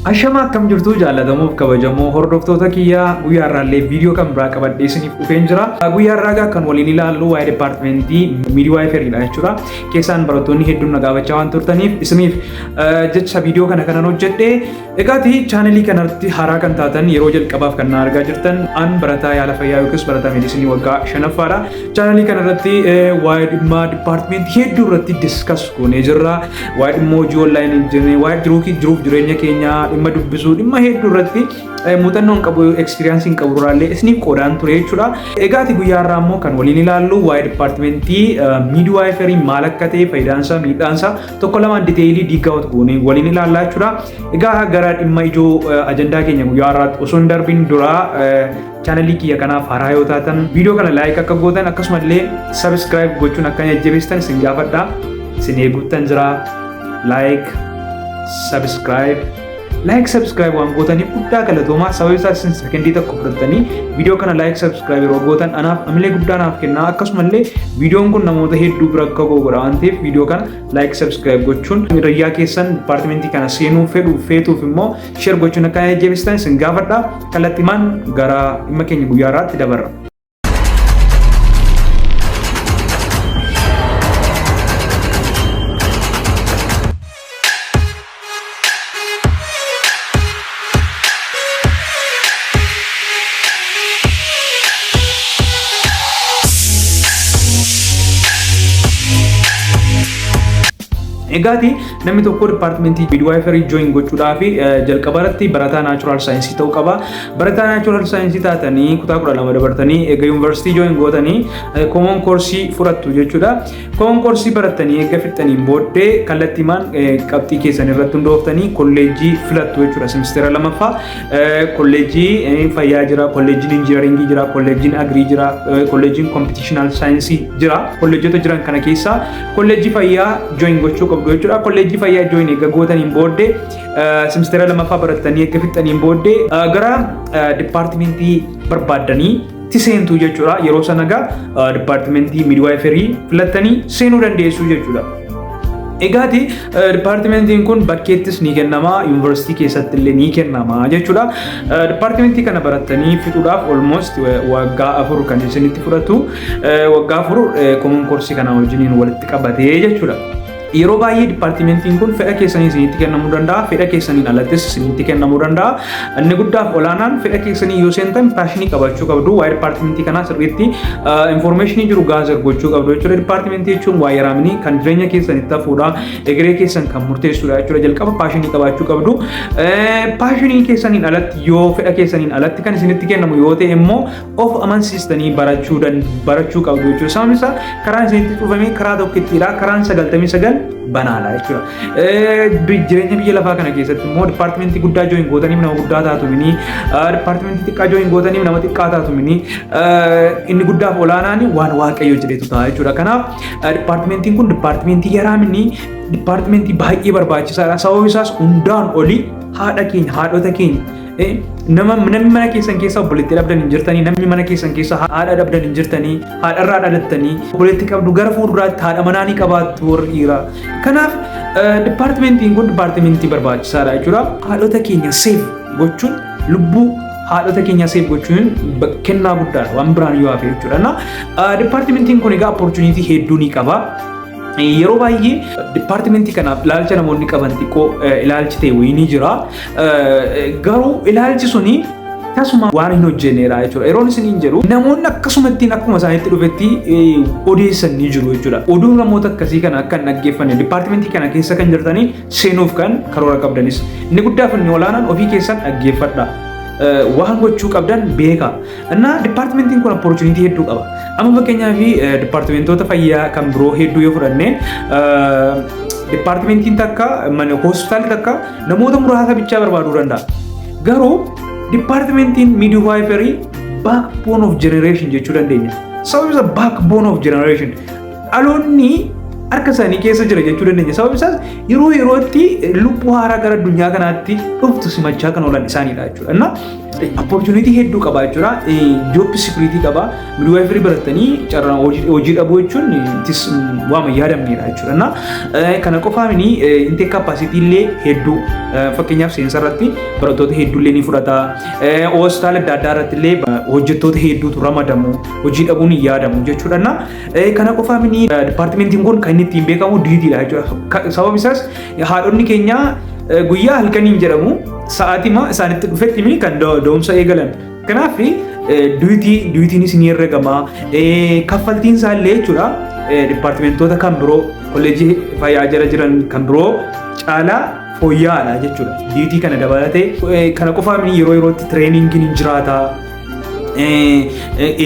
Ashama, akkam jirtu jaallatamuuf kabajamoo hordoftoota kiyyaa? Guyyaa irraallee viidiyoo kan biraa qabadhee isiniif dhufeen jira. Guyyaa irraa egaa kan waliin ilaallu waa'ee departmentii midwiferydha jechuudha. Keessaan barattoonni hedduun na gaafachaa waan turtaniif isiniif jecha viidiyoo kana kanan hojjedhe. Egaati channelii kanatti haaraa kan taatan, yeroo jalqabaaf kan na argaa jirtan, an barataa yaala fayyaa yookiis barataa medicine waggaa shanaffaadha. Channelii kanarratti waa'ee dhimma departmentii hedduu irratti discuss goonee jirra. Waa'ee dhimma hojii onlineii jennee, waa'ee jiruuf jireenya keenyaa, dhimma dubbisuu, dhimma hedduu irratti muuxannoon qabu, experienceiin qabu duraallee isiniif qoodaan ture jechuudha. Egaati guyyaa irraa immoo kan waliin ilaallu waa'ee departmentii midwifery maal akka ta'e, faayidaansaa, miidhaansaa tokko lamaan detailii dig out goonee waliin ilaallaa jechuudha. Egaa gara dhimma ijoo ajandaa keenya guyyaa irraatti osoo hin darbin duraa, channelii kiyya kanaaf haaraa yoo taatan viidiyoo kana like akka gootan, akkasumallee subscribe gochuun akka jajjabeessitan isin gaafadha. Isin eeguuttan jira. Like, subscribe, like, subscribe waan gootaniif guddaa galatoomaa. Sababa isaa isin sekendii tokko fudhattanii viidiyoo kana like, subscribe yeroo gootan anaaf amilee guddaa naaf kennaa. Akkasumallee viidiyoon kun namoota hedduu bira akka ga'u godha waan ta'eef, viidiyoo kana like, subscribe gochuun hiriyyaa keessan departmentii kana seenuu fedhu feetuuf immoo share gochuun akka jajjabeessitan isin gaafadha. Kallattimaan gara dhimma keenya guyyaa irraatti dabarra. Egaati namni tokko departmentii midwifery join gochuudhaaf jalqaba irratti barataa natural science ta'uu qaba. Barataa natural science taatanii kutaa 12 dabartanii egaa yuunivarsiitii join gootanii common course fudhattu jechuudha. Common course barattanii eega fixxaniin booddee kallattiimaan qabxii keessan irratti hundooftanii kolleejjii filattu jechuudha. Semesteera lamaffaa kolleejjii fayyaa jira, kolleejjiin engineeringii jira, kolleejjiin agri jira, kolleejjiin computational science jira. Kolleejjota jiran kana keessaa kolleejjii fayyaa join gochuu qabdu jechuudha. Kolleejjii fayyaa join eega gootaniin booddee, semesteera lamaffaa barattanii eega fixxaniin booddee, gara departmentii barbaaddanii tti seentu jechuudha. Yeroo sana egaa departmentii midwifery filattanii seenuu dandeessu jechuudha. Egaati departmentiin kun bakkeettis ni kennama, yuunivarsiitii keessatti illee ni kennama jechuudha. Departmentii kana barattanii fixuudhaaf almost waggaa 4 kan isinitti fudhatu. Waggaa 4 common course kana wajjiniin walitti qabatee jechuudha. Yeroo baay'ee departmentiin kun fedha keessanii isinitti kennamuu danda'a, fedha keessaniin alattis isinitti kennamuu danda'a. Inni guddaaf olaanaan fedha keessanii yoo seentan passionii qabaachuu qabdu. Waa'ee departmentii kanaa sirriitti informationii jiru gather gochuu qabdu jechuudha. Departmentii jechuun waa'ee raamnii kan jireenya keessanitti hafuudha, egeree keessan kan murteessudha jechuudha. Jalqaba passionii qabaachuu qabdu. Passionii keessaniin alatti yoo, fedha keessaniin alatti kan isinitti kennamu yoo ta'e immoo of amansiistanii barachuu qabdu jechuudha. Sababni isaa karaan isinitti cufame karaa tokkittiidha. Karaan 99 banaadha jechuudha. Jireenya biyya lafaa kana keessatti immoo departmentii guddaa join gootaniif nama guddaa taatu mini, departmentii xiqqaa join gootaniif nama xiqqaa taatu mini, inni guddaaf olaanaan waan Waaqayyo jedhetu ta'a jechuudha. Kanaaf departmentiin kun departmentii yaraa mini, departmentii baay'ee barbaachisaadha. Sababni isaas hundaan olii haadha keenya, haadhota keenya, namni mana keessan keessa obboleettii dhabdan hin jirtanii, namni mana keessan keessa haadha dhabdan hin jirtanii, haadharraa dhalattanii obboleettii qabdu, gara fuulduraatti haadha manaa ni qabaattu warri dhiiraa. Kanaaf departmentiin kun departmentii barbaachisaadha jechuudha. Haadhota keenya save gochuun, lubbuu haadhota keenya save gochuun kennaa guddaadha, waan biraan yoo hafe jechuudha. Na departmentiin kun egaa opportunity hedduu ni qaba. Yeroo baay'ee departmentii kanaaf ilaalcha namoonni qaban xiqqoo ilaalchi ta'e wayii ni jira. Garuu ilaalchi suni tasuma waan hin hojjennedha jechuudha. Yeroon isiniin jedhu, namoonni akkasumattiin akkuma isaanitti dhufetti odeessan ni jiru jechuudha. Oduu namoota akkasii kana akka hin dhaggeeffanne, departmentii kana keessa kan jirtanii seenuuf kan karoora qabdanis, inni guddaaf inni olaanaan ofii keessan dhaggeeffadha. Waan gochuu qabdan beeka. Innaa departmentiin kun opportunity hedduu qaba. Amma fakkeenyaaf departmentoota fayyaa kan biroo hedduu yoo fudhanne, departmentiin takka, mana hospitaalli takka namoota muraasa bichaa barbaaduu danda'a. Garuu departmentiin midwifery backbone of generation jechuu dandeenya. Sababni isaa backbone of generation, dhaloonni harka isaanii keessa jira jechuu dandeenya. Sababni isaas yeroo yerootti lubbuu haaraa gara addunyaa kanaatti dhuftu simachaa kan oolan isaaniidha jechuudha. Innaa Opportunity hedduu qaba jechuudha. Job security qaba. Midwifery barattanii carraan hojii dhabuu jechuun itis waama yaadamnedha jechuudha. Kana qofaamini, intake capacity illee hedduu, fakkeenyaaf seensa irratti barattoota hedduu illee ni fudhata. Hospitaala adda addaa irratti illee hojjettoota hedduutu ramadamu. Hojii dhabuun hin yaadamu jechuudha. Kana qofaamini, departmentiin kun kan inni ittiin beekamu dutydha jechuudha. Sababni isaas haadhonni keenya guyyaa halkaniin jedhamu sa'aatima isaanitti dhufetti kan da'umsa eegalan. Kanaaf duty dutynis ni herregama. Kaffaltiin isaa illee jechuudha departmentoota kan biroo kolleejii fayyaa jala jiran kan biroo caalaa fooyya'aadha jechuudha. Duty kana dabalatee, kana qofaan yeroo yerootti trainingiin hin jiraata.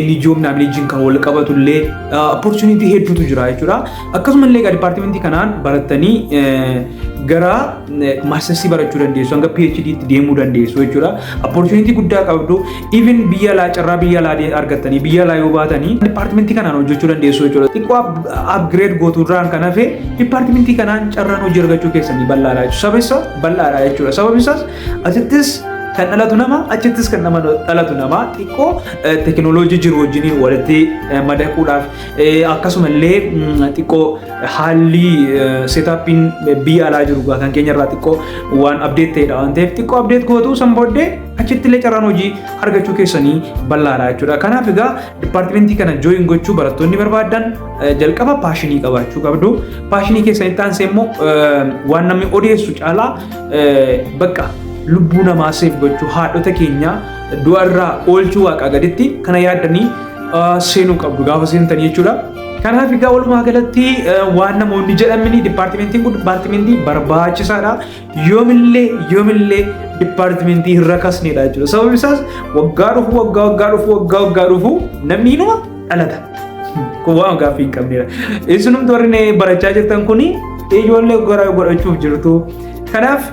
NGO namni kan wal qabatu illee opportunity hedduutu jira jechuudha. Akkasuma illee departmentii kanaan barattanii gara mastersii barachuu dandeessu, hanga PhD tti deemuu dandeessu jechuudha. Opportunity guddaa qabdu. Even biyya alaa, carraa biyya alaa argattanii biyya alaa yoo baatanii departmentii kanaan hojjechuu dandeessu jechuudha. Xiqqoo upgrade gootuurraan kan hafe departmentii kanaan carraan hojii argachuu keessanii bal'aadha jechuudha. Sababni bal'aadha jechuudha. Sababni isaas asittis kan dhalatu nama, achittis kan nama dhalatu nama. Xiqqoo teekinooloojii jiru wajjin walitti madaquudhaaf, akkasumallee xiqqoo haalli setupiin biyya alaa jiru kan keenya irraa xiqqoo waan update ta'edha waan ta'eef, xiqqoo update gootu, san booddee achitti illee carraan hojii argachuu keessanii bal'aadha jechuudha. Kanaaf egaa departmentii kana join gochuu barattoonni barbaadan jalqaba passionii qabaachuu qabdu. Passionii keessanitti aansee immoo waan namni odeessu caalaa bakka lubbuu namaa save gochuu, haadhota keenya du'a irraa oolchuu waaqaa gaditti kana yaaddanii seenuu qabdu gaafa seentanii jechuudha. Kanaaf egaa walumaa galatti waan namoonni jedhamini, departmentiin kun departmentii barbaachisaadha. Yoomillee yoomillee departmentii hin rakasnedha jechuudha. Sababni isaas waggaa dhufu, waggaa waggaa dhufu, waggaa waggaa dhufu namni inuma dhalata. Kun waan gaaffii hin qabnedha. Isinumti warri barachaa jirtan kuni ijoollee gara godhachuuf jirtu. Kanaaf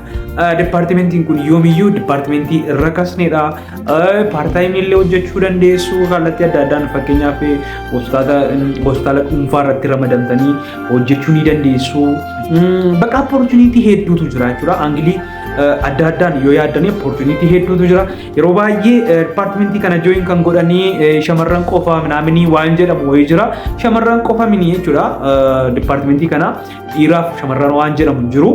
departmentiin kun yoomiyyuu departmentii hin rakasnedha. Part-timeii illee hojjechuu dandeessu kallattii adda addaan, fakkeenyaaf hospitaala dhuunfaa irratti ramadamtanii hojjechuu ni dandeessu. Bakka opportunity hedduutu jira jechuudha. Angleii adda addaan yoo yaaddanii opportunity hedduutu jira. Yeroo baay'ee departmentii kana join kan godhanii shamarran qofa minaaminii waan jedhamu wayii jira. Shamarran qofa mini jechuudha. Departmentii kana dhiiraaf shamarran waan jedhamu jiru.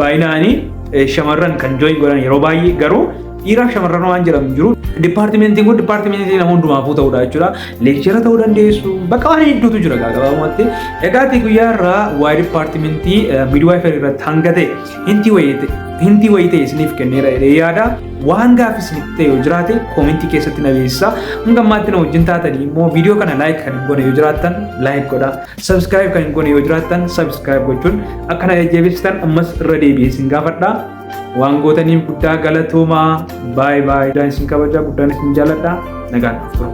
Baay'inaanii shamarran kan join godhan yeroo baay'ee, garuu dhiiraaf shamarran waan jedhamu jiru. Departmentiin kun departmentii nama hundumaafuu ta'udha jechuudha. Lecturer ta'uu dandeessu. Bakka waan hedduutu jira gabaabumatti. Egaa guyyaa irraa waa'ee departmentii midwifery irratti hanga ta'e hintii wayii ta'e isiniif kenneera jedhee yaada. Waan gaaffii isinitti ta'e yoo jiraate commentii keessatti na beeksisaa. Hanga ammaatti na wajjin taatanii immoo viidiyoo kana like kan hin goone yoo jiraattan like godhaa. Subscribe kan hin goone yoo jiraattan subscribe gochuun akka na jajjabeessitan ammas irra deebi'ee isin gaafadha. Waan gootaniif guddaa galatoomaa. Baay'ee baay'ee. Guddaan isin kabaja, guddaan isin jaalladha. Nagaan tura.